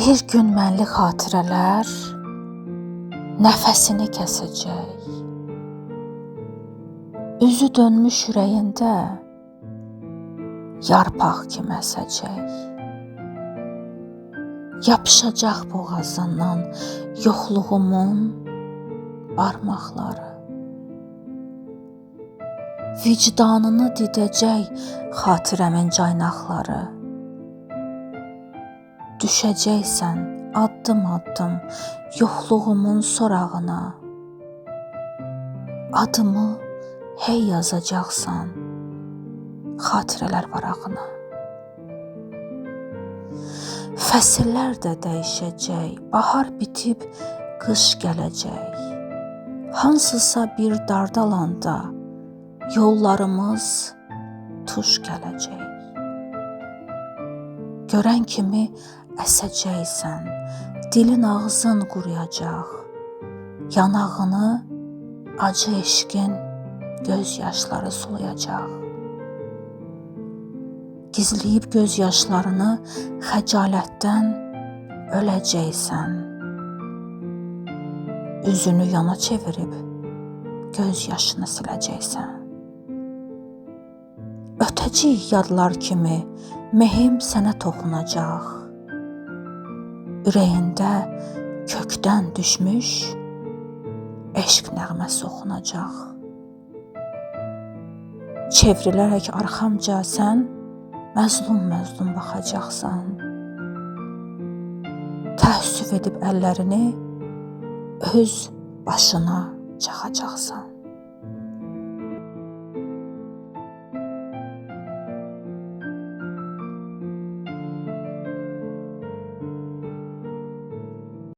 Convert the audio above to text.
Bir gün mənli xatirələr nəfəsini kəsəcək. Üzü dönmüş ürəyində yarpaq kimi əsəcək. Yapışacaq boğazından yoxluğumun barmaqları. Vicdanını didəcək xatirəmin caynaqları. Düşəcəksən addım-addım yoxluğumun sorağına. Adımı hey yazacaqsan xatirələr varağına. Fəsillər də dəyişəcək, bahar bitib qış gələcək. Hansısa bir dardalanda yollarımız tuş gələcək. Görən kimi əsəcəksən, dilin ağzın quruyacaq, yanağını acı eşqin göz yaşları sulayacaq. Gizləyib göz yaşlarını xəcalətdən öləcəksən. Üzünü yana çevirib göz yaşını siləcəksən. Ötəcək yadlar kimi mehim sənə toxunacaq. Ürəyində kökdən düşmüş eşq nəğməsi oxunacaq. Çevrilərək arxamca sən məzlum-məzlum baxacaqsan. Təəssüf edib əllərini öz başına çaxacaqsan.